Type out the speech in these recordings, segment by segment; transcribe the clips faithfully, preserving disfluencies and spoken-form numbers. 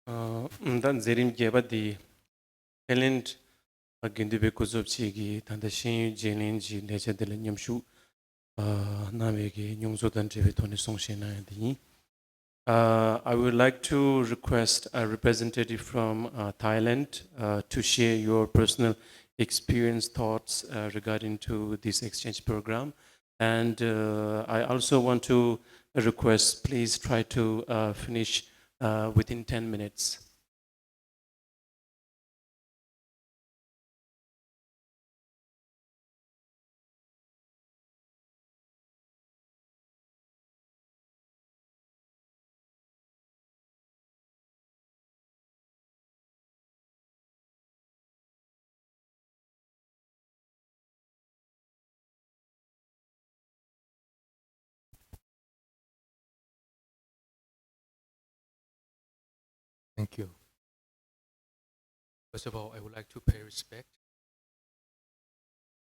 ཨ། ད་མཛད་རིམ་བརྒྱད་པ་འདི་ཐའི་ལེནྜ་དགེ་འདུན་པའི་སྐུ་ཚབ་ཅིག་གིས་ད་ལྟ་ཤེས་ཡོན་བརྗེ་ལེན་གྱི་ལས་བྱ་འདི་ལ་མཉམ་ཞུགས་ཨ་གནང་བའི་གི་མྱོང་ཚོར་དང་འབྲེལ་བའི་ཐོག་ནས་གསུང་བཤད་གནང་ཡ་འདི་ཡིན། Uh, I would like to request a representative from uh, Thailand uh, to share your personal experience, thoughts uh, regarding to this exchange program. And uh, I also want to request, please try to uh, finish uh, within ten minutes. Thank you. First of all, I would like to pay respect to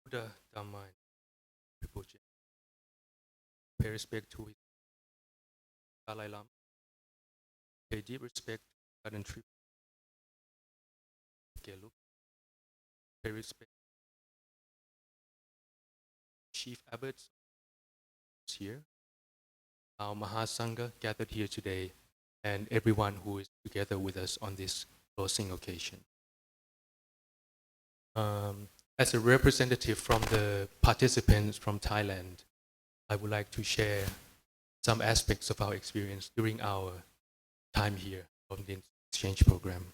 Buddha, Dhamma, and Rinpoche. Pay respect to his Dalai Lama. Pay deep respect to Garden Tree. Gelug. Pay respect to Chief Abbot here, our Mahasangha gathered here today, and everyone who is together with us on this closing occasion. Um, as a representative from the participants from Thailand, I would like to share some aspects of our experience during our time here on the exchange program.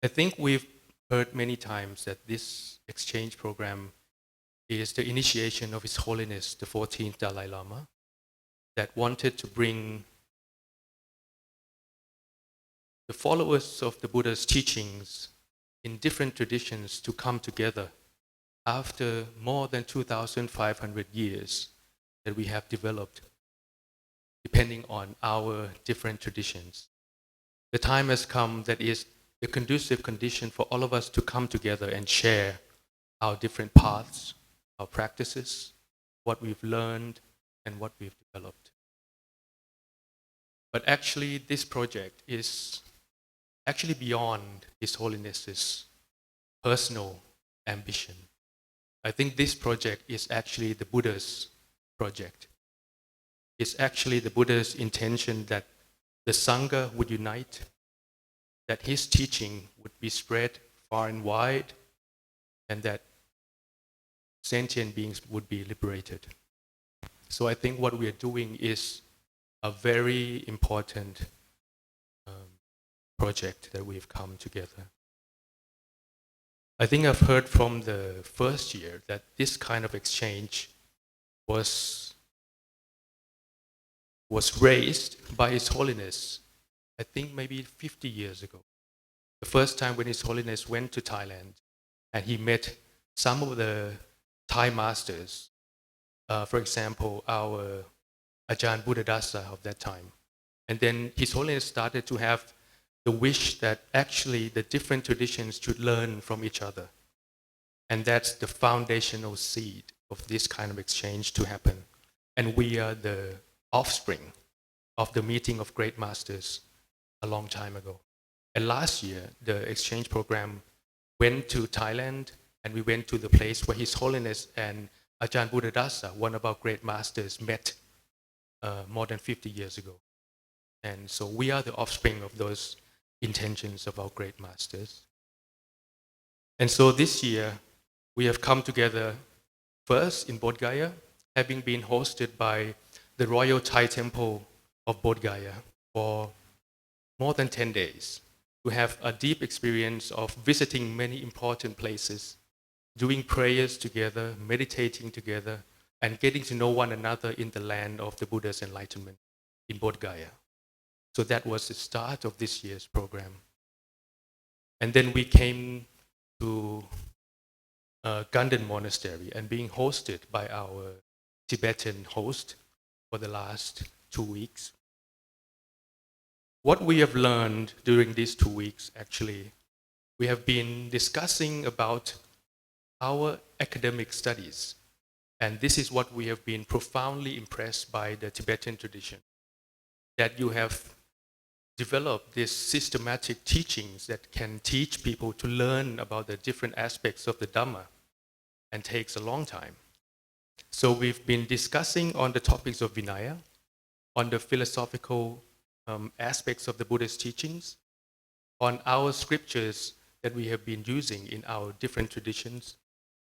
I think we've heard many times that this exchange program is the initiation of His Holiness the fourteenth Dalai Lama that wanted to bring the followers of the Buddha's teachings in different traditions to come together after more than two thousand five hundred years that we have developed, depending on our different traditions. The time has come that is the conducive condition for all of us to come together and share our different paths, our practices, what we've learned, and what we've developed. But actually, this project is actually beyond His Holiness's personal ambition. I think this project is actually the Buddha's project. It's actually the Buddha's intention that the Sangha would unite, that his teaching would be spread far and wide, and that sentient beings would be liberated. So I think what we are doing is a very important um, project that we've come together. I think I've heard from the first year that this kind of exchange was was raised by His Holiness, I think maybe fifty years ago. The first time when His Holiness went to Thailand and he met some of the Thai masters, uh, for example, our Ajahn Buddhadasa of that time. And then His Holiness started to have the wish that actually the different traditions should learn from each other. And that's the foundational seed of this kind of exchange to happen. And we are the offspring of the meeting of great masters a long time ago. And last year, the exchange program went to Thailand, and we went to the place where His Holiness and Ajahn Buddhadasa, one of our great masters, met uh, more than fifty years ago. And so we are the offspring of those intentions of our great masters. And so this year, we have come together first in Bodh Gaya, having been hosted by the Royal Thai Temple of Bodh Gaya for more than ten days, to have a deep experience of visiting many important places, doing prayers together, meditating together, and getting to know one another in the land of the Buddha's enlightenment in Bodh Gaya. So that was the start of this year's program. And then we came to uh, Ganden Monastery and being hosted by our Tibetan host for the last two weeks. What we have learned during these two weeks, actually, we have been discussing about our academic studies. And this is what we have been profoundly impressed by the Tibetan tradition, that you have develop these systematic teachings that can teach people to learn about the different aspects of the Dhamma and takes a long time. So we've been discussing on the topics of Vinaya, on the philosophical um, aspects of the Buddhist teachings, on our scriptures that we have been using in our different traditions,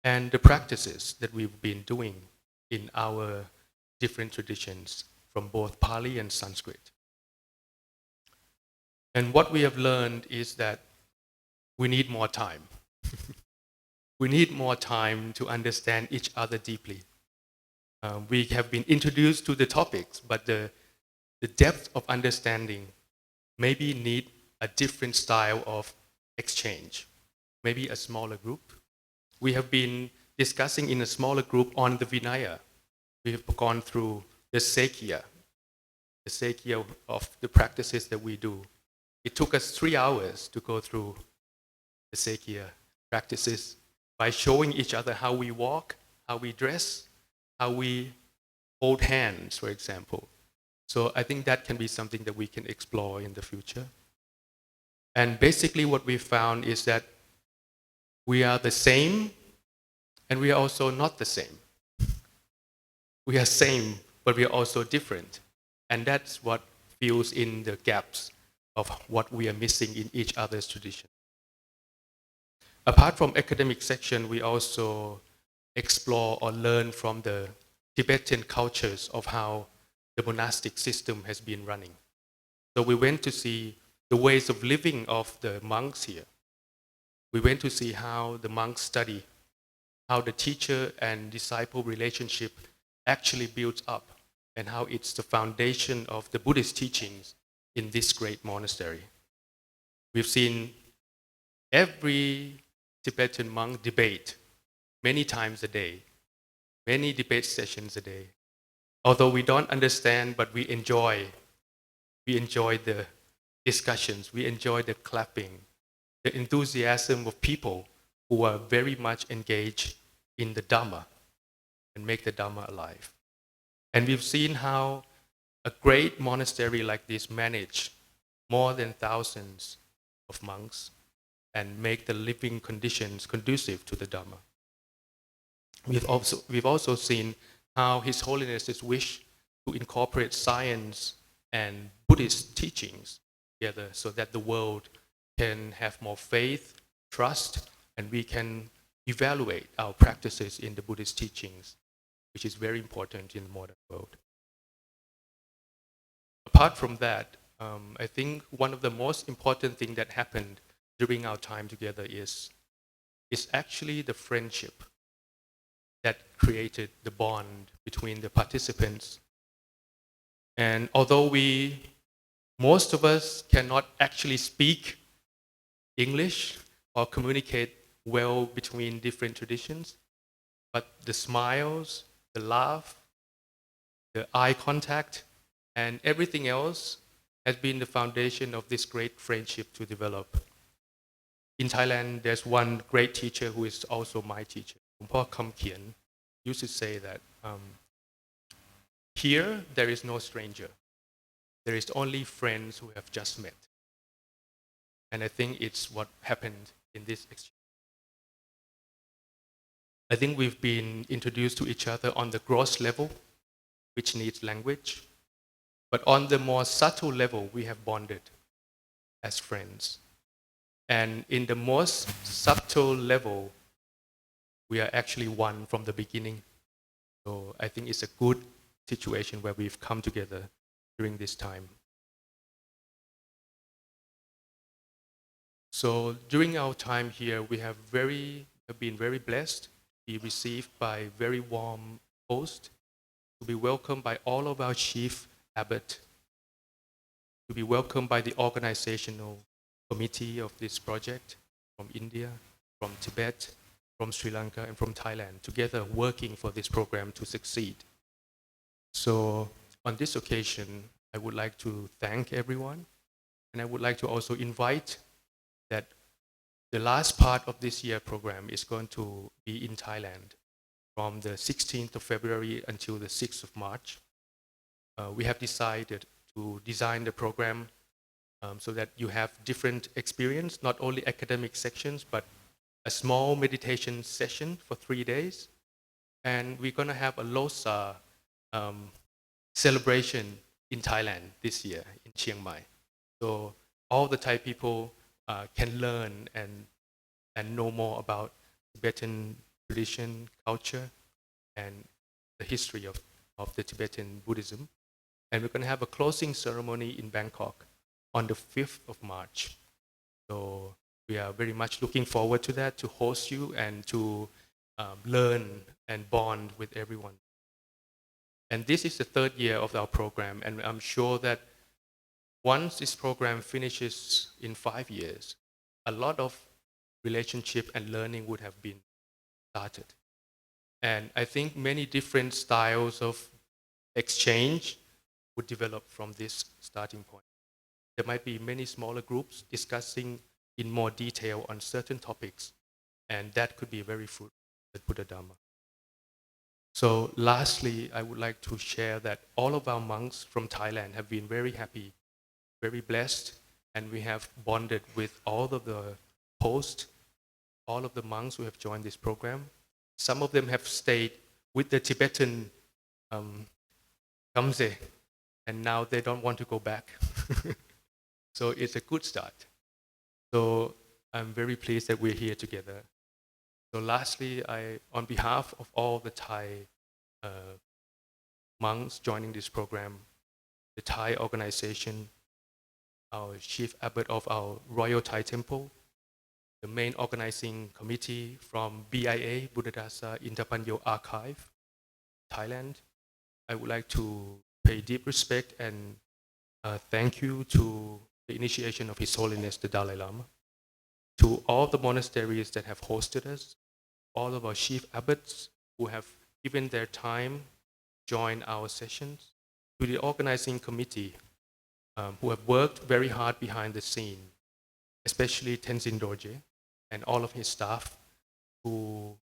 and the practices that we've been doing in our different traditions from both Pali and Sanskrit. And what we have learned is that we need more time. We need more time to understand each other deeply. Uh, we have been introduced to the topics, but the, the depth of understanding maybe need a different style of exchange, maybe a smaller group. We have been discussing in a smaller group on the Vinaya. We have gone through the Sekya, the Sekya of the practices that we do. It took us three hours to go through the Sekya practices by showing each other how we walk, how we dress, how we hold hands, for example. So I think that can be something that we can explore in the future. And basically, what we found is that we are the same and we are also not the same. We are same, but we are also different. And that's what fills in the gaps of what we are missing in each other's tradition. Apart from academic section, we also explore or learn from the Tibetan cultures of how the monastic system has been running. So we went to see the ways of living of the monks here. We went to see how the monks study, how the teacher and disciple relationship actually builds up, and how it's the foundation of the Buddhist teachings in this great monastery. We've seen every Tibetan monk debate many times a day, many debate sessions a day. Although we don't understand, but we enjoy. We enjoy the discussions, we enjoy the clapping, the enthusiasm of people who are very much engaged in the Dhamma and make the Dhamma alive. And we've seen how a great monastery like this manage more than thousands of monks and make the living conditions conducive to the Dhamma. We've also, we've also seen how His Holiness's wish to incorporate science and Buddhist teachings together so that the world can have more faith, trust, and we can evaluate our practices in the Buddhist teachings, which is very important in the modern world. Apart from that, um, I think one of the most important thing that happened during our time together is, is actually the friendship that created the bond between the participants. And although we, most of us cannot actually speak English or communicate well between different traditions, but the smiles, the laugh, the eye contact, and everything else has been the foundation of this great friendship to develop. In Thailand, there's one great teacher who is also my teacher, Luang Por Kham Kien, used to say that, um, here there is no stranger. There is only friends who have just met. And I think it's what happened in this exchange. I think we've been introduced to each other on the gross level, which needs language. But on the more subtle level, we have bonded as friends. And in the most subtle level, we are actually one from the beginning. So I think it's a good situation where we've come together during this time. So during our time here, we have very, have been very blessed to be received by very warm host, to be welcomed by all of our chief abbot, to be welcomed by the organizational committee of this project from India, from Tibet, from Sri Lanka, and from Thailand, together working for this program to succeed. So on this occasion, I would like to thank everyone, and I would like to also invite that the last part of this year program is going to be in Thailand from the sixteenth of February until the sixth of March. Uh, we have decided to design the program um, so that you have different experience, not only academic sections, but a small meditation session for three days. And we're going to have a Losar um, celebration in Thailand this year in Chiang Mai. So all the Thai people uh, can learn and, and know more about Tibetan tradition, culture, and the history of, of the Tibetan Buddhism. And we're going to have a closing ceremony in Bangkok on the fifth of March. So we are very much looking forward to that, to host you and to um, learn and bond with everyone. And this is the third year of our program, and I'm sure that once this program finishes in five years, a lot of relationship and learning would have been started. And I think many different styles of exchange would develop from this starting point. There might be many smaller groups discussing in more detail on certain topics, and that could be very fruitful with Buddha Dharma. So, lastly, I would like to share that all of our monks from Thailand have been very happy, very blessed, and we have bonded with all of the hosts, all of the monks who have joined this program. Some of them have stayed with the Tibetan um, Gamze, and now they don't want to go back. So it's a good start. So I'm very pleased that we're here together. So lastly, I, on behalf of all the Thai uh, monks joining this program, the Thai organization, our chief abbot of our Royal Thai Temple, the main organizing committee from B I A, Buddhadasa Intapanyo Archive, Thailand, I would like to pay deep respect and uh, thank you to the initiation of His Holiness the Dalai Lama, to all the monasteries that have hosted us, all of our chief abbots who have given their time, joined our sessions, to the organizing committee um, who have worked very hard behind the scene, especially Tenzin Dorje and all of his staff who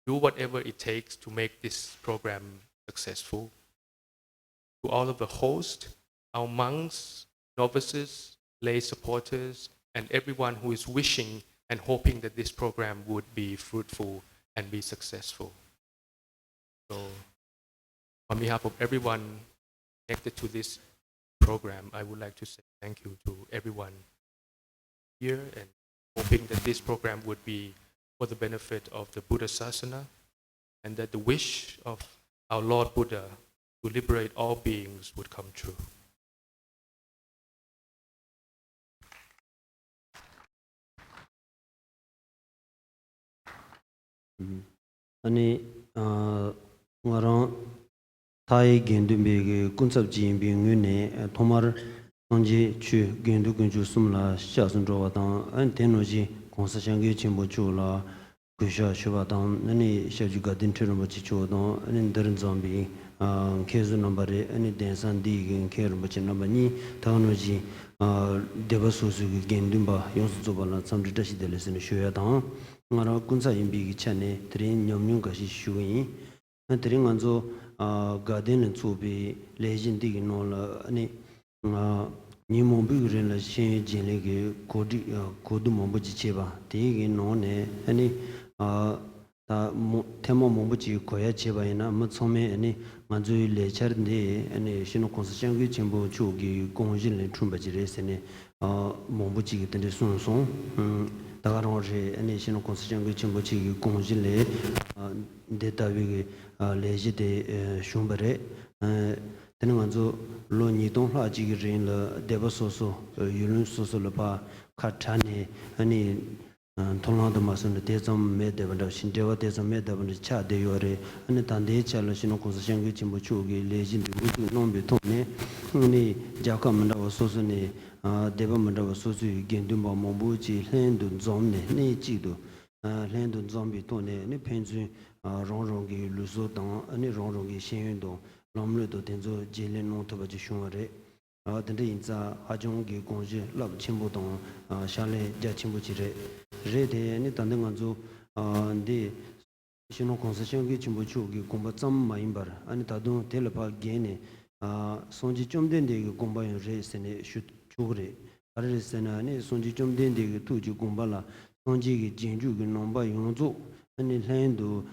do whatever it takes to make this program successful. To all of the hosts, our monks, novices, lay supporters, and everyone who is wishing and hoping that this program would be fruitful and be successful. So, on behalf of everyone connected to this program, I would like to say thank you to everyone here and hoping that this program would be for the benefit of the Buddha Sasana and that the wish of our Lord Buddha to liberate all beings would come true. ཨ་ནི་ང་རང་མཐའ་ཡི་དགེ་འདུན་པའི་གི་སྐུ་ཚབ་ཅིག་ཡིན་པའི་ངོས་ནས་ཐོག་མར་སངས་རྒྱས་ཆོས་དགེ་འདུན་དཀོན་མཆོག་གསུམ་ལ་སྐྱབས་སུ་འགྲོ་བ་དང་། ཨ་ནི་དེ་ནང་བཞིན་གོང་ས་སྐྱབས་མགོན་ཆེན་པོ་མཆོག་ལ་གུས་ཞབས་ཞུ་བ་དང་། ཨ་ནི་སྐྱབས་རྗེ་དགའ་ལྡན་ཁྲི་རིན་པོ་ཆེ་མཆོག་དང་། ཨ་ནི་འདིར་འཛོམས་པའི་མཁན་ཟུར་རྣམ་པ་རེད། ཨ་ནི་གདན་ས་འདི་ཡི་མཁན་རིན་པོ་ཆེ་རྣམ་པ་གཉིས། ད་ག་ནང་བཞིན་སྡེ་པ་སོ་སོའི་གི་དགེ་འདུན་པ་ཡོངས་སུ་རྫོགས་པ་ལ་འཚམས་འདྲི་བཀྲ་ཤིས་བདེ་ལེགས་ཟེར་ནས་ཞུ་ཡ་དང་། ང་རང་སྐུ་ཚབ་ཡིན་པའི་གི་ཆ་ནས་དེ་རིང་ཉམས་མྱོང་འགའ་ཞིག་ཞུ་གི་ཡིན། ཨ་དེ་རིང་ང་ཚོ་དགའ་ལྡན་ལ་ཚོགས་པའི་ལས་གཞི་འདི་གི་ནང་ལ་ཨ་ནི། ང་ཉིན་མང་པོའི་རིང་ལ་ཤེས་ཡོན་རྒྱུན་ལས་ཀྱི་གོ་སྒྲིག་གོ་བསྡུར་མང་པོ་ཅིག་བྱས་པ་དེའི་གི་ནང་ནས་ཨ་ནི་ད་མོ་ཐེངས་མ་མང་པོ་ཅིག་གོ་ཡ་བྱས་པ་ཡིན་ན། མི་ཚང་མས་ཨ་ནི་ང་ཚོའི་ལས་འཆར་འདི་ཨ་ནི་སྤྱི་ནོར་གོང་ས་སྐྱབས་མགོན་ཆེན་པོ་མཆོག་གི་དགོངས་གཞི་ལས་འཁྲུངས་པ་ཅིག་རེད་ཟེར་ནས་མང་པོ་ཅིག་གིས་དེ་འདྲས་གསུངས་སོང་། ད་ག་རང་རེད། ཨ་ནི་སྤྱི་ནོར་གོང་ས་སྐྱབས་མགོན་ཆེན་པོ་མཆོག་གི་དགོངས་གཞི་ལས་འདི་ལྟ་བུའི་གི་ལས་གཞི་དེ་བྱུང་བ་རེད། དེ་ནི་ང་ཚོ་ལོ་ཉིས་སྟོང་ལྷག་ཅིག་གི་རིང་ལ་སྡེ་པ་སོ་སོ་ཡུལ་ལུང་སོ་སོ་ལ་ཕར་ཁ་བྲལ་ནས་ཨ་ནི་མཐོང་ལམ་དུ་མ་སོང་ནས་དེ་ཙམ་མེད་བསྡད་པ་འདྲ་ཞིག་འབྲེལ་བ་དེ་ཙམ་མེད་བསྡད་པ་འདྲ་ཆགས་བསྡད་ཡོད་རེད། ཨ་ནི་ད་ལྟའི་ཆ་ལ་སྤྱི་ནོར་གོང་ས་སྐྱབས་མགོན་ཆེན་པོ་མཆོག་གིས་ལས་གཞི་འདི་དབུ་འཛུགས་གནང་བའི་ཐོག་ནས་ཨ་ནི་རྒྱལ་ཁབ་མི་འདྲ་བ་སོ་སོ་ནས་སྡེ་པ་མི་འདྲ་བ་སོ་སོའི་དགེ་འདུན་པ་མང་པོ་ཅིག་ལྷན་དུ་འཛོམས་ནས་གནས་གཅིག་ཏུ་ལྷན་དུ་འཛོམས་པའི་ཐོག་ནས་ཨ་ནི་ཕན་ཚུན་རང་རང་གི་ལུགས་སྲོལ་དང་ཨ་ནི་རང་རང་གི་ཤེས་ཡོན་དང་ལམ་ལུགས་དང་དེ་ཚོ་བརྗེ་ལེན་གནང་ཐུབ་པ་ཅིག་བྱུང་བ་རེད། ཨ་དེ་འདྲ་ཡིན་ཙང་ཧ་ཅང་གི་དགོངས་གཞི་རླབས་ཆེན་པོ་དང་ཨ་ཕྱག་ལས་རྒྱ་ཆེན་པོ་ཅིག་རེད། རེད་དེ་ཨ་ནི་ད་ལྟ་ང་ཚོ་ཨ་འདི་སྤྱི་ནོར་གོང་ས་སྐྱབས་མགོན་ཆེན་པོ་མཆོག་གི་དགོངས་པ་ཙམ་མ་ཡིན་པར་ཨ་ནི་ད་དུང་དེ་ལ་ཕར་བརྒལ་ནས་ཨ་སངས་རྒྱས་བཅོམ་ལྡན་འདས་ཀྱི་དགོངས་པ་ཡང་རེད་ཟེར་ནས་ཞུ་ཆོག་གི་རེད། ག་རེ་རེད་ཟེར་ན་ནི་སངས་རྒྱས་བཅོམ་ལྡན་འདས་ཀྱི་ཐུགས་ཀྱི་དགོངས་པ་ལ་སངས་རྒྱས་ཀྱི་རྗེས་འཇུག་གི་ནང་པ་ཡོངས་རྫོགས་ནི་ལྷན་དུ་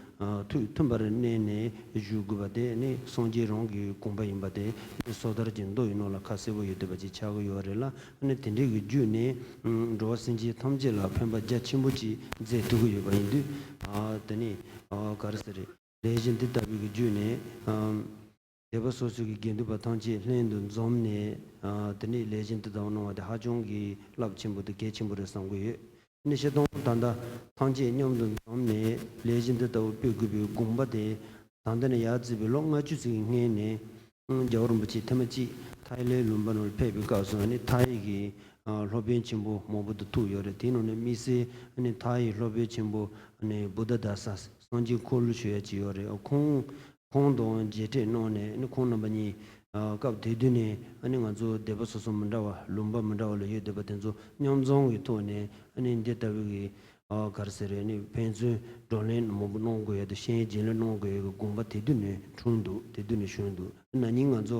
ཐུགས་མཐུན་པར་གནས་ནས་བཞུགས་དགོས་པ་དེ་ནི་སངས་རྒྱས་རང་གི་དགོངས་པ་ཡིན་པ་དེ་ནི་སོ་ཐར་གྱི་མདོ་ཡི་ནང་ལ་ཁ་གསལ་པོ་ཡོད་བསྡད་པ་ཅིག་ཆགས་ཀྱི་ཡོད་རེད་ལ། ནི་དེ་འདྲའི་གི་བརྒྱུད་ནས་འགྲོ་བ་སེམས་ཅན་ཐམས་ཅད་ལ་ཕན་པ་རྒྱ་ཆེན་པོ་ཅིག་མཛད་ཐུབ་ཀྱི་ཡོད་པ་ཡིན་དུས། དེ་ནི་ག་རེ་ཟེར་རེད། ལས་གཞི་འདི་ལྟ་བུའི་གི་བརྒྱུད་ནས། སྡེ་པ་སོ་སོའི་གི་དགེ་འདུན་པ་ཐམས་ཅད་ལྷན་དུ་འཛོམས་ནས། དེ་ནས་ལས་གཞི་འདི་ལྟ་བུ་གནང་བ་དེ་ཧ་ཅང་གི་རླབས་ཆེན་པོ་དང་གལ་ཆེན་པོ་རེད་བསམ་གྱི་ཡོད། དེ་ནས་སྤྱིར་བཏང་ད་ལྟ་ཐམས་ཅད་མཉམ་དུ་འཛོམས་ནས་ལས་གཞི་འདི་ལྟ་བུ་སྤེལ་དགོས་པའི་དགོངས་པ་དེ་ད་ལྟ་ནས་ཡར་བརྩིས་པའི་ལོ་ལྔ་བཅུ་ཙམ་གྱི་སྔོན་ནས། རྒྱལ་བ་རིན་པོ་ཆེ་ཐེངས་མ་གཅིག་ཐའི་ལེན་ལུང་པ་ནང་ལ་ཕེབས་པའི་སྐབས་སུ་ནི་ཐའི་གི་སློབ་དཔོན་ཆེན་པོ་མང་པོ་དང་ཐུག་ཡོད་རེད། དེའི་ནང་ནས་དམིགས་བསལ་ནི་ཐའི་སློབ་དཔོན་ཆེན་པོ་ནི་བུདྡྷ་དཱ་ས་སངས་རྒྱས་འཁོར་ལོ་ཞུ་ཡ་ཅིག་ཡོད་རེད། ཁོང་ཁོང་དང་མཇལ་འཕྲད་གནང་ནས་ནི་ཁོང་རྣམ་པ་གཉིས་སྐབས་དེ་དུས་ནས་ནི་ང་ཚོ་སྡེ་པ་སོ་སོ་མི་འདྲ་བ་ལུང་པ་མི་འདྲ་བ་ལ་ཡོད་བསྡད་པ་དེ་ཚོ་མཉམ་འཛོམས་ཀྱི་ཐོག་ནས་ནི་འདི་ལྟ་བུའི་གི་ཨ་ག་རེ་ཟེར་རེད། ནི་ཕན་ཚུན་བགྲོ་གླེང་མང་པོ་གནང་དགོས་ཡ་དང་ཤེས་ཡོན་བརྗེ་ལེན་གནང་དགོས་ཡ་གི་དགོངས་པ་དེ་དུས་ནས་འཁྲུངས་འདུག་དེ་དུས་ནས་བྱུང་འདུག་ན་ནིང་ང་ཚོ་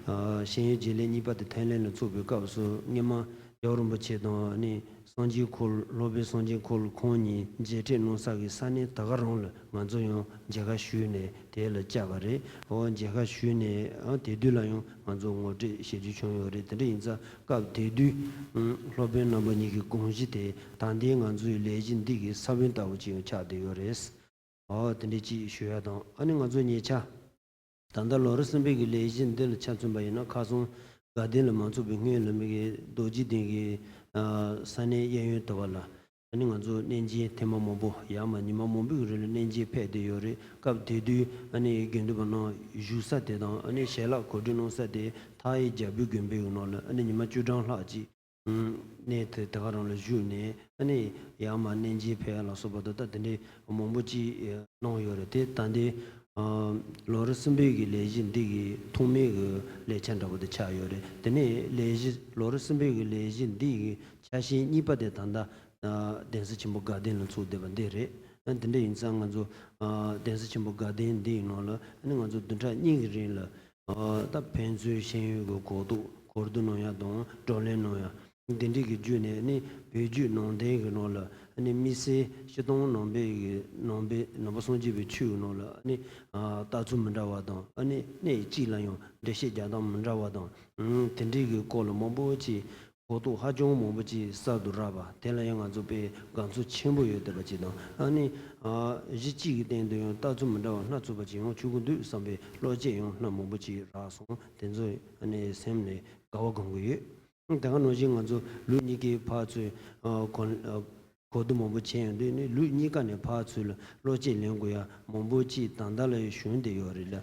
ཨ་ཤེས་ཡོན་བརྗེ་ལེན་གཉིས་པ་དེ་ཐའི་ལེན་ལ་ཚུགས་པའི་སྐབས་སུ་སྔོན་མ་རྒྱལ་བ་རིན་པོ་ཆེ་དང་ནི་སངས་རྒྱས་འཁོར་སློབ་དཔོན་སངས་རྒྱས་འཁོར་ཁོང་གཉིས་མཇལ་འཕྲད་གནང་ས་གི་ས་གནས་ད་ག་རང་ལ་ང་ཚོ་ཡང་མཇལ་ཁ་ཞུས་ནས་དེ་ལ་བཅར་བ་རེད། འོ་མཇལ་ཁ་ཞུས་ནས་ཨ་དེ་དུས་ལ་ཡང་ང་ཚོ་ངོ་སྤྲོད་ཞུ་རྒྱུ་བྱུང་ཡོད་རེད། དེ་འདྲ་ཡིན་ཙང་སྐབས་དེ་དུས་སློབ་དཔོན་རྣམ་པ་གཉིས་ཀྱི་དགོངས་གཞི་དེ་ད་ལྟའི་ང་ཚོའི་ལས་གཞི་འདི་གི་ས་བོན་ལྟ་བུ་ཅིག་ཡང་ཆགས་བསྡད་ཡོད་རེད། འོ་དེ་འདྲ་ཅིག་ཞུ་ཡ་དང་། ཨ་ནི་ང་ཚོ་ཉེ་ཆར་ད་ལྟ་ལོ་རབས་གསུམ་པའི་གི་ལས་གཞི་འདི་ལ་ཆ་མཚོན་པ་ཡིན་ན། ཁ་སང་དགའ་ལྡན་ལ་མ་ཚུགས་པའི་སྔོན་ལ་མི་གི་རྡོ་རྗེ་གདན་གྱི་ས་གནས་གཡས་གཡོན་དུ་བ་ལ་ཨ་ནི་ང་ཚོ་གནས་མཇལ་ཐེངས་མ་མང་པོ་ཡར་མར་ཉི་མ་མང་པོའི་གི་རིང་ལ་གནས་མཇལ་ཕེབས་བསྡད་ཡོད་རེད། སྐབས་དེ་དུས་ཨ་ནི་དགེ་འདུན་པ་རྣམས་བཞུགས་ས་དེ་དང་ཨ་ནི་ཞལ་ལག་གོ་སྒྲིག་གནང་ས་དེ་ཐའི་རྒྱལ་པོའི་དགོན་པའི་གི་ནང་ལ་ཨ་ནི་ཉི་མ་བཅུ་གྲངས་ལྷག་ཅིག་གནས་དེ་དེ་ག་རང་ལ་བཞུགས་ནས་ཨ་ནི་ཡར་མར་གནས་མཇལ་ཕེབས་ཡ་ལ་སོགས་པ་དང་ད་དེ་འདྲའི་མང་པོ་ཅིག་གནང་ཡོད་རེད། དེ་ད་ལྟའི་ལོ་རབས་གསུམ་པའི་གི་ལས་གཞི་འདི་གི་ཐོག་མའི་གི་ལས་འཆར་འདྲ་པོ་དེ་ཆགས་ཡོད་རེད། དེ་ནས་ལས་གཞི་ལོ་རབས་གསུམ་པའི་གི་ལས་གཞི་འདི་གི་ཆ་ཤས་གཉིས་པ་དེ་ད་ལྟ་གདན་ས་ཆེན་པོ་དགའ་ལྡན་ལ་ཚུགས་བསྡད་པ་འདི་རེད། ཨ་དེ་འདྲ་ཡིན་ཙང་ང་ཚོ་གདན་ས་ཆེན་པོ་དགའ་ལྡན་འདི་ཡི་ནང་ལ་ཨ་ནི་ང་ཚོ་བདུན་ཕྲག་གཉིས་ཀྱི་རིང་ལ་ད་ཕན་ཚུན་ཤེས་ཡོན་གྱི་གོ་རྟོགས་གོ་བསྡུར་གནང་ཡ་དང་བགྲོ་གླེང་གནང་ཡ། འདི་འདྲའི་གི་བརྒྱུད་ནས་ནི་བོད་བརྒྱུད་ནང་བསྟན་གྱི་ནང་ལ་ནི་དམིགས་བསལ་སྤྱིར་བཏང་ནང་པའི་གི་ནང་པའི་ནང་པ་སངས་རྒྱས་པའི་ཆོས་ཀྱི་ནང་ལ་ནི་ལྟ་ཚུལ་མི་འདྲ་བ་དང་ཨ་ནི་གནས་གཅིག་ལ་ཡང་འགྲེལ་བཤད་རྒྱག་སྟངས་མི་འདྲ་བ་དང་དེ་འདྲའི་གི་སྐོར་ལ་མང་པོ་ཅིག་གོ་རྟོགས་ཧ་ཅང་མང་པོ་ཅིག་གསར་དུ་རག་པ་དེ་ལ་ཡང་ང་ཚོ་དཔེ་དགའ་ཚོར་ཆེན་པོ་ཡོད་བསྡད་པ་ཅིག་དང་ཨ་ནི་གཞི་གཅིག་གི་སྟེང་དུ་ཡང་ལྟ་ཚུལ་མི་འདྲ་བ་སྣ་ཚོགས་པ་ཅིག་ཡང་བྱུང་གི་འདུག་བསམ་པའི་བློ་སྐྱེད་ཡང་སྣ་མང་པོ་ཅིག་རག་སོང་། དེ་ཚོ་ཨ་ནི་སེམས་ནས་དགའ་བ་སྒོམ་གྱི་ཡོད། དེ་ག་ནང་བཞིན་ང་ཚོ་ལུགས་གཉིས་ཀའི་ཕར་ཚུར་གོ་གོ་བསྡུར་མང་པོ་བྱས་ཡོང་དུས་ནི་ལུགས་གཉིས་ཀ་ནས་ཕར་ཚུར་ལ་བློ་སྐྱེད་ལེན་དགོས་ཡ་མང་པོ་ཅིག་ད་ལྟ་ལ་ཡང་བྱུང་བསྡད་ཡོད་རེད་ལ།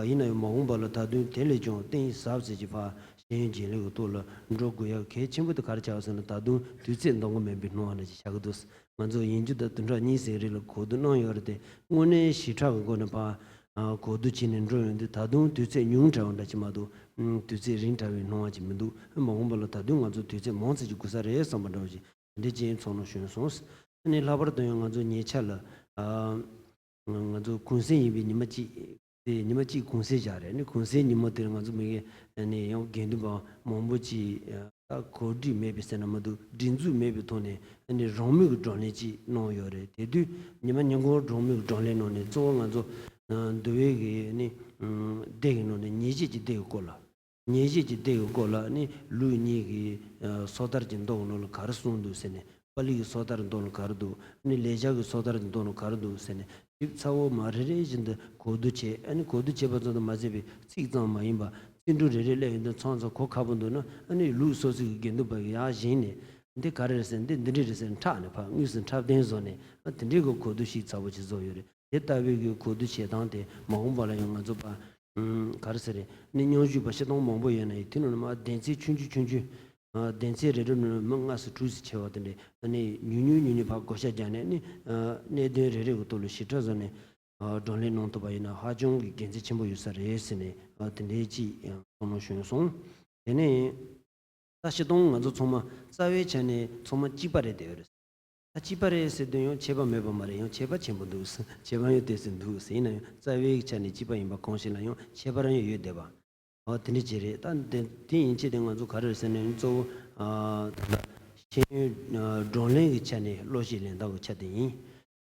ཡིན་ན་ཡང་མ་འོངས་པ་ལ་ད་དུང་དེ་ལས་ཀྱང་གཏིང་ཟབ་ཙམ་གྱི་ཕར་ཤེས་ཡོན་རྒྱུན་ལས་ཀྱི་ཐོག་ལ་འགྲོ་དགོས་ཡ་གལ་ཆེན་པོ་དེ་ག་རེ་ཆགས་ཟེར་ན། ད་དུང་དུས་ཚོད་འདང་གི་མེད་པའི་སྣང་བ་འདྲ་ཅིག་ཆགས་ཀྱི་འདུག་ང་ཚོ་ཡིན་རྒྱུ་དང་བདུན་ཕྲག་གཉིས་ཙམ་རིང་ལ་གོ་བསྡུར་གནང་ཡོད་རེད་དེ། དངོས་གནས་ཞིབ་ཕྲ་གི་སྒོ་ནས་ཕར་གོ་བསྡུར་བྱས་ནས་འགྲོ་ཡོང་དུས་ད་དུང་དུས་ཚོད་ཉུང་དྲགས་པ་འདྲ་ཅིག་མ་གཏོགས་དུས་ཚོད་རིང་དྲགས་པའི་སྣང་བ་ཅིག་མི་འདུག་མ་འོངས་པ་ལ་ད་དུང་ང་ཚོ་དུས་ཚོད་མང་ཙམ་ཅིག་དགོས་ས་རེད་བསམ་པ་འདྲ་བོ་ཅིག་འདི་ཅིག་ཚོར་སྣང་བྱུང་སོང་། ཨ་ནི་ལྷག་པར་དུ་ཡང་ང་ཚོ་ཉེ་ཆར་ལ་ཨ་ང་ཚོ་གུང་སེང་ཡིན་པའི་ཉི་མ་གཅིག་དེ་ཉི་མ་གཅིག་གུང་སེང་བཞག་རེད། ཨ་ནི་གུང་སེང་ཉིན་མོ་དེར་ང་ཚོ་མི་གི་ཨ་ནི་ཡང་དགེ་འདུན་པ་མང་པོ་ཅིག་ད་གོ་སྒྲིག་མེད་པའི་ཟེར་ན་མ་གཏོགས་སྒྲིག་འཛུགས་མེད་པའི་ཐོག་ནས་ཨ་ནི་རང་མོས་ཀྱི་བགྲོ་གླེང་ཅིག་གནང་ཡོད་རེད། དེ་དུས་ཉི་མ་ཉིན་གུང་རང་མོས་ཀྱི་བགྲོ་གླེང་ནང་ནས་གཙོ་བོ་ང་ཚོ་འདུལ་བའི་གི་ཨ་ནི་སྡེ་གི་ནང་ནས་ཉེས་བྱས་ཀྱི་སྡེ་གི་སྐོར་ལ། ཉེས་བྱས་ཀྱི་སྡེ་གི་སྐོར་ལ་ནི་ལུགས་གཉིས་ཀྱི་ཨ་སོ་ཐར་གྱི་མདོ་གི་ནང་ལ་ག་རེ་གསུངས་འདུག་ཟེར་ནས། པཱ་ལི་གི་སོ་ཐར་མདོ་ལ་ག་རེ་འདུག་ནི་ལེགས་སྦྱར་གྱི་སོ་ཐར་གྱི་མདོ་ལ་ག་རེ་འདུག་ཟེར་ནས་ཞིབ་ཚགས་པོ་མར་རེ་རེ་བཞིན་དུ་གོ་བསྡུར་བྱས། ཨ་ནི་གོ་བསྡུར་བྱས་པ་ཙམ་དུ་མ་ཟད་པའི་ཚིག་ཙམ་མ་ཡིན་པ་ཚིག་འབྲུ་རེ་རེ་སླེབས་ཡོང་དུས་མཚམས་མཚམས་གོ་ཁག་པོ་འདུག་ན། ཨ་ནི་ལུགས་སོ་སོའི་གི་དགེ་འདུན་པ་གི་ཡར་བཞེངས་ནས་འདི་ག་རེ་རེད་ཟེར། འདི་འདི་འདྲ་རེད་ཟེར་ནས་ཁྲག་ནས་ཕར་དངོས་སུ་འཁྲབ་སྟོན་བཟོ་ནས་ཨ་དེ་འདྲའི་གི་གོ་བསྡུར་ཞིབ་ཚགས་པོ་ཅིག་བཟོ་ཡོད་རེད། དེ་ལྟ་བུའི་གི་གོ་བསྡུར་བྱེད་སྟངས་དེ་མ་འོངས་པ་ལ་ཡང་ང་ཚོ་པ་ཨུམ་ག་རེ་ཟེར་རེད། ནི་སྙན་ཞུ་པ་སྤྱིར་བཏང་མང་པོ་ཡོད་ན་ཡང་དེ་ནང་ནས་མར་སྡེ་ཚན་ཆུང་ཆུང་ཆུང་ཆུང་། ཨ་སྡེ་ཚན་རེ་རེ་ནང་ནས་མི་ལྔ་སུ་དྲུག་སུ་ཆེ་བ་དེ་འདྲས་ཨ་ནི་ཉུང་ཉུང་ཉུང་ཉུང་ཕར་བགོ་བཤའ་རྒྱག་ནས་ནི་ཨ་གནད་དོན་རེ་རེ་གི་ཐོག་ལ་ཞིབ་ཕྲ་བཟོ་ནས་ཨ་བགྲོ་གླེང་གནང་ཐུབ་པ་ཡིན་ན་ཧ་ཅང་གི་དགེ་མཚན་ཆེན་པོ་ཡོད་ས་རེད་ཟེར་ནས་ཨ་དེ་འདྲའི་ཅིག་ཡང་ཚོར་སྣང་བྱུང་སོང་། དེ་ནས། ད་སྤྱིར་བཏང་ང་ཚོ་ཚང་མ་རྩ་བའི་ཆ་ནས་ཚང་མ་གཅིག་པ་རེད་བསྡད་ཡོད་རེད། ད་གཅིག་པ་རེད་ཟེར་དུས་ཡང་ཁྱད་པར་མེད་པ་མ་རེད། ཡང་ཁྱད་པར་ཆེན་པོ་འདུག་ཁྱད་པར་ཡང་ཏོག་ཙམ་འདུག་ཡིན་ན་ཡང་རྩ་བའི་ཆ་ནས་གཅིག་པ་ཡིན་པ་གང་ཞིག་ལ་ཡང་ཁྱད་པར་ཡང་ཡོད་བསྡད་པ། ཨ་དེ་འདྲ་ཅིག་རེད། ད་དེ་དེ་ཡིན་ཕྱིར་དེ་ང་ཚོ་ག་རེ་རེད་ཟེར་ན་གཙོ་བོ་ཨ་ད་ལྟ་ཤེས་ཡོན་ཨ་བགྲོ་གླེང་གི་ཆ་ནས་བློ་ཤེས་ལེན་སྟངས་ཀྱི་ཆ་དེ་ཡིན།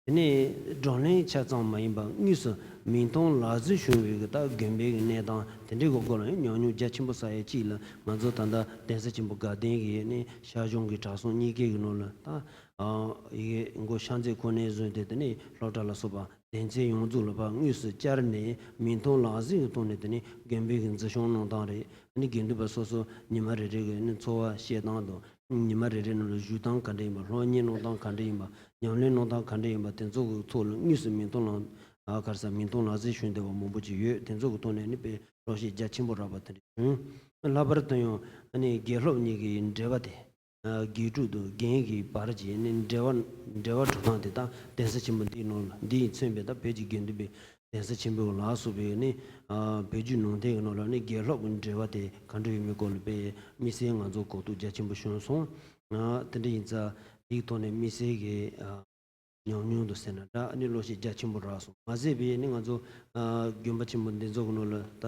དེ་ནས་བགྲོ་གླེང་ཆ་ཙམ་མ་ཡིན་པར་དངོས་སུ་མིག་མཐོང་ལག་ཟིན་བྱུང་བའི་གི་ད་དགོན་པའི་གི་གནས་སྟངས་དེ་འདྲའི་གི་སྐོར་ལ་ཡང་ཉམས་མྱོང་རྒྱ་ཆེན་པོ་བསགས་ཡས་གཅིག་ལ་ང་ཚོ་ད་ལྟ་གདན་ས་ཆེན་པོ་དགའ་ལྡན་གི་ནས་ཤར་གཞུང་གི་གྲྭ་ཚང་གཉིས་ཀའི་གི་ནང་ལ་ད་ཨ་ཡི་གེ་མགོ་ཤར་རྩེ་ཁོ་ནའི་བཟོས་ཏེ་དེ་ནས་སློབ་གྲྭ་ལ་སོགས་པ་སྡེ་ཚན་ཡོངས་རྫོགས་ལ་ཕར་དངོས་སུ་བཅར་ནས་མིག་མཐོང་ལག་ཟིན་གྱི་ཐོག་ནས་དེ་ནས་དགོན་པའི་གི་འཛིན་སྐྱོང་གནང་སྟངས་རེད། ཨ་ནི་དགེ་འདུན་པ་སོ་སོ་ཉི་མ་རེ་རེ་གི་ཨ་ནི་འཚོ་བ་བཤད་སྟངས་དང་། ཉི་མ་རེ་རེ་ནང་ལ་བཞུགས་སྟངས་ག་འདྲ་ཡིན་པ། སློབ་གཉེར་གནང་སྟངས་ག་འདྲ་ཡིན་པ། ཉམས་ལེན་གནང་སྟངས་ག་འདྲ་ཡིན་པ། དེ་ཚོ་གི་ཐོག་ལ་དངོས་སུ་མིག་མཐོང་ལ་ཨ་ག་རེ་ཟེར། མིག་མཐོང་ལག་ཟིན་བྱུང་བསྡད་པ་མང་པོ་ཅིག་ཡོད། དེ་ཚོ་གི་ཐོག་ནས་ཨ་ནི་དཔེ་བློ་ཤེས་རྒྱ་ཆེན་པོ་རག་པ་དེ་འདྲ་བྱུང་། ལྷག་པར་དུ་ཡང་ཨ་ནི་དགེ་སློབ་གཉིས་ཀྱི་འབྲེལ་བ་དེ། ཨ་དགེ་ཕྲུག་དང་རྒན་གྱི་བར་གྱི་ནི་འབྲེལ་བ་འབྲེལ་བ་གྲུབ་སྟངས་དེ་དག་གདན་ས་ཆེན་པོ་འདིའི་ནང་ལ་འདི་ཡིས་མཚོན་པའི་ད་བོད་ཀྱི་དགེ་འདུན་པའི་གདན་ས་ཆེན་པོ་ལ་སོགས་པའི་ནི་ཨ་བོད་བརྒྱུད་ནང་བསྟན་གྱི་ནང་ལ་ནི་དགེ་སློབ་ཀྱི་འབྲེལ་བ་དེ་ག་འདྲ་ཡོད་མེད་སྐོར་ལ་དཔེ་དམིགས་བསལ་ང་ཚོ་གོ་རྟོགས་རྒྱ་ཆེན་པོ་བྱུང་སོང་། ཨ་དེ་འདྲ་ཡིན་ཙང་དེའི་ཐོག་ནས་དམིགས་བསལ་གྱི་ཨ་ཉམས་མྱོང་དུ་ཟེར་ན་འདྲ། ཨ་ནི་བློ་ཤེས་རྒྱ་ཆེན་པོ་རག་སོང་། མ་ཟད་པའི་ནི་ང་ཚོ་ཨ་དགོན་པ་ཆེན་པོ་འདི་ཚོ་གི་ནང་ལ་ད་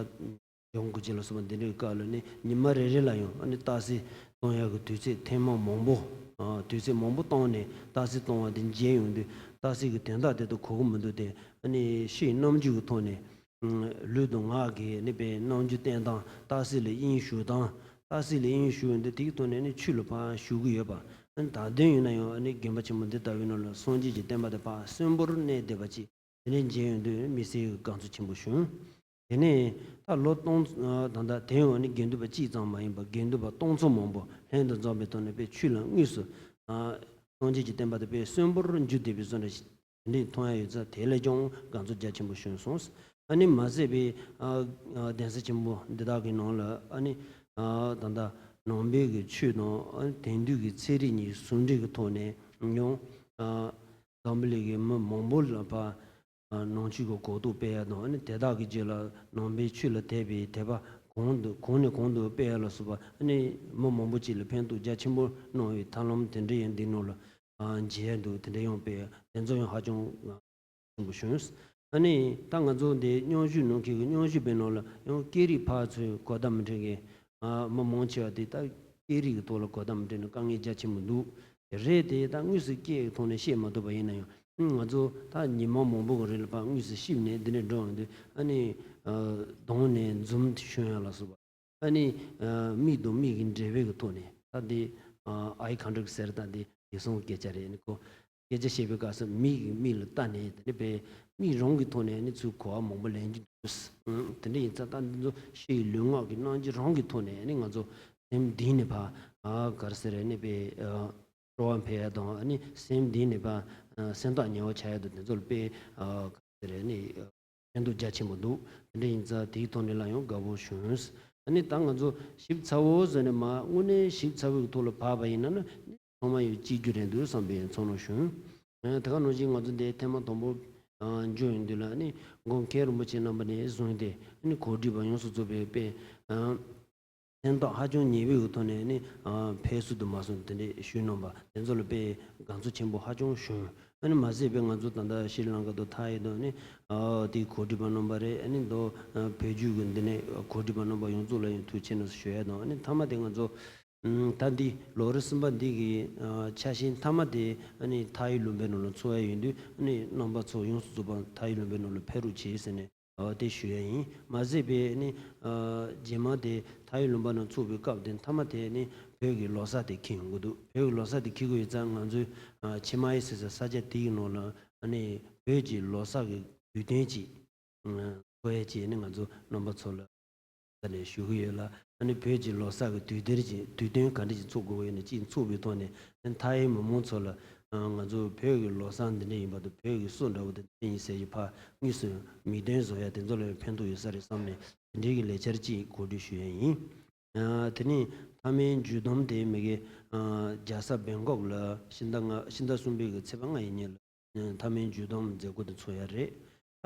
ལྗོངས་དགོན་ཆེན་ལ་སོགས་པ་འདི་འདྲའི་སྐབས་ལ་ནི་ཉི་མ་རེ་རེ་ལ་ཡང་ཨ་ནི་རྟགས་གསལ་གཏོང་ཡག་གི་དུས་ཚོད་ཐེངས་མ་མང་པོ་ཨ་དུས་ཚོད་མང་པོ་བཏང་ནས་རྟགས་གསལ་གཏོང་བ་དེ་མཇལ་ཡོང་དུས་རྟགས་གསལ་གྱི་དོན་དག་དེ་ཚོ་གོ་གི་མི་འདུག་སྟེ། ཨ་ནི་ཕྱིའི་རྣམ་འགྱུར་གྱི་ཐོག་ནས་ལུས་དང་ངག་གི་ནི་པའི་རྣམ་འགྱུར་བསྟན་སྟངས། རྟགས་གསལ་ལ་དབྱིངས་ཞུགས་སྟངས། རྟགས་གསལ་ལ་དབྱིངས་ཞུགས་འདི་དེའི་ཐོག་ནས་ནི་ཆོས་ལ་ཕར་ཞུགས་ཀྱི་ཡོད་པ། ཨ་ནི་ད་དུང་ཡིན་ན་ཡང་ཨ་ནི་དགོན་པ་ཆེན་པོ་འདི་ལྟ་བུའི་ནང་ལ་སངས་རྒྱས་ཀྱི་བསྟན་པ་དེ་ཕར་གསོན་པོར་གནས་བསྡད་པ་ཅིག་དེ་ནས་མཇལ་ཡོང་དུས་དམིགས་བསལ་གྱི་དགའ་ཚོར་ཆེན་པོ་བྱུང་། དེ་ནས་ད་ལོ་སྟོང་ད་ལྟ་དེ་ཡང་ཨ་ནི་དགེ་འདུན་པ་གཅིག་ཙམ་མ་ཡིན་པར་དགེ་འདུན་པ་སྟོང་ཚོ་མང་པོ་ལྷན་དུ་འཛོམས་པའི་ཐོག་ནས་དཔེ་ཆོས་ལ་དངོས་སུ་ཨ་སངས་རྒྱས་ཀྱི་བསྟན་པ་དེ་དཔེ་གསོན་པོར་འགྱུར་བསྡད་པའི་བཟོ་འདྲ་ཞིག་དེ་འདྲ་མཐོང་ཡ་ཡོད་ཙང་དེ་ལས་ཀྱང་དགའ་ཚོར་རྒྱ་ཆེན་པོ་བྱུང་སོང་། ཨ་ནི་མ་ཟད་པའི་ཨ་ཨ་གདན་ས་ཆེན་པོ་འདི་དག་གི་ནང་ལ་ཨ་ནི་ཨ་ད་ལྟ་ནང་པའི་གི་ཆོས་དང་ཨ་ནི་དེང་དུས་ཀྱི་ཚན་རིག་གཉིས་ཟུང་འབྲེལ་གྱི་ཐོག་ནས་ཡང་ཨ་འཛམ་བུ་གླིང་གི་མི་མང་པོ་ལ་ཕར་ཨ་ནང་ཆོས་ཀྱི་གོ་རྟོགས་སྤེལ་ཡ་དང་། ཨ་ནི་དེ་དག་གི་རྗེས་ལ་ནང་པའི་ཆོས་ལ་དད་པའི་དད་པ་གོང་དུ་གོང་ནས་གོང་དུ་སྤེལ་ཡ་ལ་སོགས་པ་ཨ་ནི་མི་མང་པོ་ཅིག་ལ་ཕན་ཐོགས་རྒྱ་ཆེན་པོ་གནང་བའི་ཐབས་ལམ་དེ་འདྲ་ཡང་འདི་ནང་ལ་ཨ་མཇལ་འདུག་དེ་འདྲ་ཡང་དཔེ་དེ་ཚོ་ཡང་ཧ་ཅང་ཆེན་པོ་བྱུང་། ཨ་ནི་ད་ང་ཚོ་འདི་སྙན་ཞུ་གནང་མཁན་གྱི་སྙན་ཞུ་པའི་ནང་ལ་ཡང་སྐད་རིགས་ཕར་ཚུར་གོ་བརྡ་མི་འཕྲོད་མཁན་ཨ་མི་མང་ཆེ་བ་དེ་ད་སྐད་རིགས་ཀྱི་ཐོག་ལ་གོ་བརྡ་མི་འཕྲོད་ན་དཀའ་ངལ་རྒྱ་ཆེན་པོ་འདུག་དེ་རེད་དེ་ད་དངོས་སུ་སྐད་ཀྱི་ཐོག་ནས་བཤད་མ་ཐུབ་པ་ཡིན་ན་ཡང་ང་ཚོ་ད་ཉི་མ་མང་པོ་གི་རིང་ལ་ཕར་དངོས་སུ་གཤིབས་ནས་འདི་ནས་འགྲོ་ཡོང་དུས་ཨ་ནི་གདོང་ནས་འཛུམ་ཞུ་ཡ་ལ་སོགས་པ། ཨ་ནི་ཨ་མིག་དང་མིག་གི་འབྲེལ་བའི་གི་ཐོག་ནས་ད་འདི་ཨ་eye contact ཟེར། ད་འདི་ཡིག་ཚང་སྐད་ཆ་རེད། ཨ་ནི་ཁོ་སྐད་ཆ་བཤད་པའི་སྐབས་སུ་མིག་གིས་མིག་ལ་ལྟ་ནས་དེ་ནས་པའི་མིག་རང་གི་ཐོག་ནས་ཨ་ནི་ཚུར་གོ་བ་མང་པོ་ལེན་རྒྱུ་འདུག་དེ་འདྲ་ཡིན་ཙང་ད་འདི་ཚོ་ཕྱི་ཡི་ལུས་ངག་གི་རྣམ་འགྱུར་རང་གི་ཐོག་ནས་ཨ་ནི་ང་ཚོ་སེམས་གཏིང་ནས་ཕར་ཨ་ག་རེ་ཟེར་རེད། ཨ་ནི་པའི་ཨ་སྤྲོ་བ་འཕེལ་ཡ་དང་། ཨ་ནི་སེམས་གཏིང་ནས་ཕར་ཨ་སེམས་ཐག་ཉེ་བོ་ཆགས་ཡ་དང་། དེ་ཚོ་ལ་དཔེ་ཨ་ག་རེ་ཟེར་རེད། ཨ་ནི་ཕན་ཐོགས་རྒྱ་ཆེན་པོ་འདུག་དེ་འདྲ་ཡིན་ཙང་དེའི་ཐོག་ནས་ལ་ཡང་དགའ་པོ་བྱུང་། ཨ་ནི་ད་ང་ཚོ་ཞིབ་ཚགས་པོ་བཟོས་ནས་མར་དངོས་གནས་ཞིབ་ཚགས་པོའི་ཐོག་ལ་བབས་པ་ཡིན་ན་ནི་ཚང་མ་ཡང་གཅིག་གྱུར་རེད་འདུག་བསམ་པའི་ཚོར་སྣང་བྱུང་། ཨ་དེ་ག་ནང་བཞིན་ང་ཚོ་འདིར་ཐེངས་མ་དང་པོ་ཨ་འབྱོར་ཡོང་དུས་ལ་ནི་མགོན་མཁན་རིན་པོ་ཆེ་རྣམ་པ་ནས་བཟུང་སྟེ་ཨ་ནི་གོ་སྒྲིག་པ་ཡོངས་སུ་རྫོགས་པའི་དཔེ་ཨ་སེམས་ཐག་ཧ་ཅང་ཉེ་བའི་ཐོག་ནས་ནི་ཨ་ཕེབས་བསུ་དུ་མ་སོང་དེ་འདྲ་ཞུས་གནང་པ་དེ་ཚོ་ལ་དཔེ་དགའ་ཚོར་ཆེན་པོ་ཧ་ཅང་བྱུང་། ཨ་ནི་མ་ཟད་པའི་ང་ཚོ་ད་ལྟ་ཤྲི་ལངྐ་དང་ཐའི་དང་ནི་ཨ་དེའི་གོ་སྒྲིག་པ་རྣམ་པ་རེད། ཨ་ནི་མདོ་ཨ་བོད་བརྒྱུད་ཀྱི་འདི་ནས་གོ་སྒྲིག་པ་རྣམ་པ་ཡོངས་རྫོགས་ལ་ཡང་ཐུགས་རྗེ་ཆེ་གནང་ཞུ་ཡ་དང་། ཨ་ནི་མཐའ་མ་དེ་ང་ཚོ་ཨ་ད་འདི་ལོ་རེ་གསུམ་པ་འདི་གི་ཨ་ཆ་ཤས་མཐའ་མ་དེ་ཨ་ནི་ཐའི་ལུང་པའི་ནང་ལ་འཚོགས་ཡ་ཡིན་དུས། ཨ་ནི་རྣམ་པ་ཚོ་ཡོངས་སུ་རྫོགས་པ་ཐའི་ལུང་པའི་ནང་ལ་ཕེབས་རོགས་བྱེད་ཟེར་ནས་ཨ་དེ་ཞུ་ཡ་ཡིན། མ་ཟད་པའི་ཨ་ནི་ཨ་རྗེས་མ་དེ་ཐའི་ལུང་པ་ནང་འཚོགས་པའི་སྐབས་དེ་མཐའ་མ་དེ་ཨ་ནི་བོད་ཀྱི་ལོ་གསར་དེ་འཁེལ་ཡོང་གི་འདུག་བོད་ཀྱི་ལོ་གསར་དེ་འཁེལ་གྱི་ཡོད་ཙང་ང་ཚོའི་ཨ་ཆི་མ་ཡེ་ཟེར་ས་ས་ཆ་དེ་ཡི་ནང་ལ་ཨ་ནི་བོད་ཀྱི་ལོ་གསར་གྱི་དུས་སྟོན་ཅིག་ཨ་འཚོགས་ཡ་ཅིག་ཨ་ནི་ང་ཚོ་རྣམ་པ་ཚོ་ལ་ད་ནས་ཞུ་གི་ཡོད་ལ། ཨ་ནི་བོད་ཀྱི་ལོ་གསར་གྱི་དུས་དེར་གྱི་དུས་སྟོན་ག་འདྲ་ཞིག་འཚོགས་དགོས་ཀྱི་ཡོད་ན་གཅིག་འཚོགས་པའི་ཐོག་ནས་ཨ་ནི་ཐའི་མི་མང་ཚོ་ལ་ཨ་ང་ཚོ་བོད་ཀྱི་ལོ་གསར་འདི་འདྲ་ཡིན་པ་དང་། བོད་ཀྱི་སྲོལ་འདྲ་བོ་འདི་འདྲ་ཡིན་ཟེར་གྱི་ཕར་དངོས་སུ་མིག་སྟོན་བཟོ་ཡ་དེ་ཚོ་ལ་ཕན་ཐོགས་ཡོད་ས་རེད་བསམ་ནས་དེ་འདྲའི་གི་ལས་འཆར་གཅིག་གོ་སྒྲིག་ཞུ་ཡ་ཡིན། ཨ་དེ་ནས་མཐའ་མའི་མཇུག་བསྡོམས་དེ་མི་གི་ཨ་རྒྱལ་ས་བེང་ཀོག་ལ་ཕྱི་ཟླ་ལྔ་ཕྱི་ཟླ་གསུམ་པའི་གི་ཚེས་པ་ལྔ་ཡི་ཉིན་ལ་མཐའ་མའི་མཇུག་བསྡོམས་མཛད་སྒོ་དེ་འཚོགས་ཡ་རེད།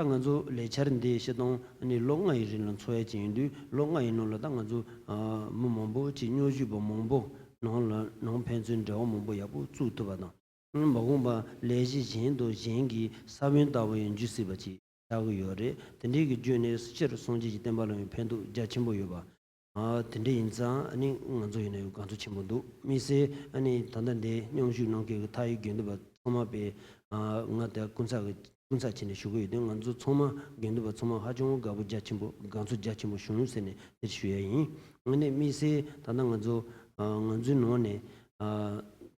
ད་ང་ཚོ་ལས་འཆར་འདི་སྤྱིར་བཏང་ནི་ལོ་ལྔ་ཡི་རིང་ལ་འཚོགས་ཡ་ཅིག་ཡིན་དུས། ལོ་ལྔ་ཡི་ནང་ལ་ད་ང་ཚོ་ཨ་མི་མང་པོ་ཅིག་སྙན་ཞུ་པ་མང་པོ་ནང་ལ་ནང་ཕན་ཚུན་འབྲེལ་བ་མང་པོ་ཡག་པོ་བཙུགས་ཐུབ་པ་དང་། མ་འོངས་པ་ལས་གཞི་གཞན་དང་གཞན་གྱི་ས་བོན་ལྟ་བུ་ཡང་འཇུ་སྲིད་པ་ཅིག་ཆགས་ཀྱི་ཡོད་རེད། དེ་འདྲའི་གི་བརྒྱུད་ནས་སྤྱིར་སངས་རྒྱས་ཀྱི་བསྟན་པ་ལ་ཡང་ཕན་ཐོགས་རྒྱ་ཆེན་པོ་ཡོད་པ། ཨ་དེ་འདྲ་ཡིན་ཙང་ཨ་ནི་ང་ཚོ་ཡིན་ན་ཡང་དགའ་ཚོར་ཆེན་པོ་འདུག་དམིགས་བསལ་ཨ་ནི་ད་ལྟ་འདི་མཉམ་ཞུགས་གནང་མཁན་གྱི་མཐའ་ཡུལ་དགེ་འདུན་པ་ཚང་མ་པས་ཨ་ང་དེ་སྐུ་ཚབ་ཀྱི་སྐུ་ཚབ་བྱས་ནས་ཞུ་གི་ཡོད་དུས། ང་ཚོ་ཚང་མ་དགེ་འདུན་པ་ཚང་མ་ཧ་ཅང་དགའ་པོ་རྒྱ་ཆེན་པོ་དགའ་ཚོར་རྒྱ་ཆེན་པོ་བྱུང་ཟེར་ནས་དེར་ཞུ་ཡ་ཡིན། ཨ་ནི་དམིགས་བསལ་ད་ལྟ་ང་ཚོ་ཨ་ང་ཚོའི་ནང་ནས་ཨ་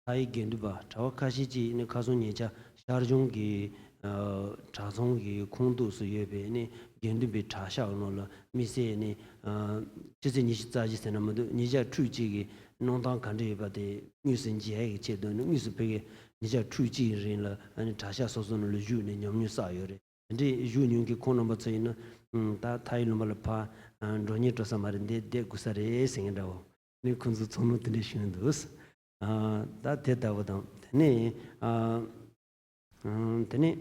མཐའ་ཡུལ་དགེ་འདུན་པ་གྲྭ་པ་ཁ་ཤས་ཅིག་ནི་ཁ་སང་ཉེ་ཆར་ཤར་ལྗོངས་ཀྱི་ཨ་གྲྭ་ཚང་གི་ཁོངས་གཏོགས་སུ་ཡོད་པའི་ནི་དགེ་འདུན་པའི་གྲྭ་ཤག་ནང་ལ་དམིགས་བསལ་ནི་ཨ་ཆུ་ཚོད་ཉི་ཤུ་རྩ་བཞི་ཟེར་ན་མི་འདུག་ཉིན་ཞག་ཕྲུགས་གཅིག་གི་གནང་སྟངས་ག་འདྲ་ཡོད་པ་དེ་དངོས་སུ་མཇལ་ཡག་གི་ཆེད་དུ་ནི་དངོས་སུ་ཕ་གིར་ཉིན་ཞག་ཕྲུགས་གཅིག་གི་རིང་ལ་ཨ་ནི་གྲྭ་ཤག་སོ་སོ་ནང་ལ་བཞུགས་ནས་ཉམས་མྱོང་བསགས་ཡོད་རེད། དེ་འདྲའི་བཞུགས་མྱོང་མཁན་ཁོང་རྣམ་པ་ཚོ་ཡིན་ན་ཨ་ད་མཐའ་ཡུལ་ལུང་པ་ལ་ཕར་ཨ་འགྲོ་སྙིང་བྲོ་ས་མ་རེད། འདིར་བསྡད་དགོས་ས་རེད་ཟེར་མཁན་འདྲ་བོ། ནི་ཁོང་ཚོ་ཚང་མ་དེ་འདྲ་ཞུས་འདུག་ཨ་ད་དེ་ལྟ་བུ་དང་། དེ་ནས་ཨ་ཨ་དེ་ནས་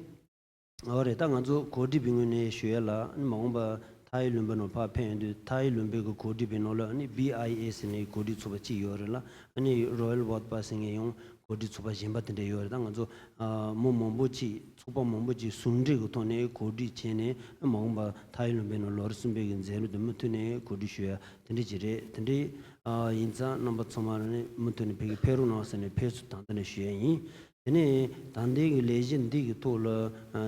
ཨོ་རེད། ད་ང་ཚོ་གོ་སྒྲིག་པའི་ངོས་ནས་ཞུ་ཡ་ལ་མ་འོངས་པ་མཐའ་ཡུལ་ལུང་པའི་ནང་ཕར་ཕེབས་ཡོང་དུས་མཐའ་ཡུལ་ལུང་པའི་གི་གོ་སྒྲིག་པའི་ནང་ལ་ནི་བི་ཨའི་ཨེ་ཟེར་ནས་གོ་སྒྲིག་ཚོགས་པ་གཅིག་ཡོད་རེད་ལ། ཨ་ནི་རོ་ཡལ་ཝོད་པ་ཟེར་མཁན་ཡང་གོ་སྒྲིག་ཚོགས་པ་གཞན་པ་དེ་འདྲ་ཡོད་རེད། ད་ང་ཚོ་ཨ་མི་མང་པོ་ཅིག་ཚོགས་པ་མང་པོ་ཅིག་ཟུང་འབྲེལ་གྱི་ཐོག་ནས་གོ་སྒྲིག་བྱས་ནས་མ་འོངས་པ་མཐའ་ཡུལ་ལུང་པའི་ནང་ལོ་རེ་གསུམ་པའི་གི་མཛད་རིམ་དེ་མུ་མཐུད་ནས་གོ་སྒྲིག་ཞུ་ཡ་དེ་འདྲ་ཅིག་རེད། དེ་འདྲ་ཨ་ཡིན་ཙང་རྣམ་པ་ཚང་མ་ནི་མུ་མཐུད་ནས་ཕ་གིར་ཕེབས་རོགས་གནང་ཟེར་ནས་ཕེབས་བསུ་དང་ལེན་ཞུ་ཡ་ཡིན། དེ་ནས་ད་ལྟའི་གི་ལས་གཞི་འདི་གི་ཐོག་ལ་ཨ་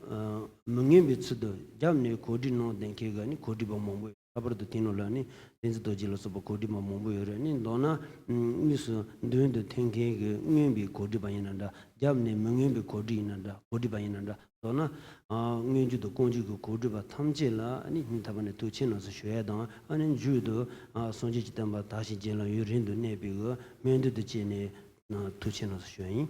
ཨ་མི་མངོན་པའི་ཚུལ་དུ་རྒྱབ་ནས་གོ་སྒྲིག་གནང་བསྡད་མཁན་གྱི་ནི་གོ་སྒྲིག་པ་མང་པོ་ཡོད། ལྷག་པར་དུ་དེ་ནང་ལ་ནི་བསྟན་འཛིན་རྡོ་རྗེ་ལ་སོགས་པ་གོ་སྒྲིག་པ་མང་པོ་ཡོད་རེད། ནི་མདོར་ན་དངོས་སུ་མདུན་དུ་ཐོན་མཁན་གྱི་མངོན་པའི་གོ་སྒྲིག་པ་ཡིན་ན་འདྲ། རྒྱབ་ནས་མི་མངོན་པའི་གོ་སྒྲིག་ཡིན་ན་འདྲ། གོ་སྒྲིག་པ་ཡིན་ན་འདྲ། མདོར་ན་ཨ་མངོན་བརྗོད་དང་དཀོན་མཆོག་གི་གོ་སྒྲིག་པ་ཐམས་ཅད་ལ་ནི་སྙིང་ཐག་པ་ནས་ཐུགས་ཆེ་གནང་ཟེར་ཞུ་ཡ་དང་། ཨ་ནི་མཇུག་ཏུ་ཨ་སངས་རྒྱས་ཀྱི་བསྟན་པ་དར་ཞིང་རྒྱས་ལ་ཡུན་རིང་དུ་གནས་པའི་གི་སྨོན་འདུན་དང་བཅས་ནས་ཐུགས་ཆེ་གནང་ཟེར་ཞུ་ཡ་ཡིན།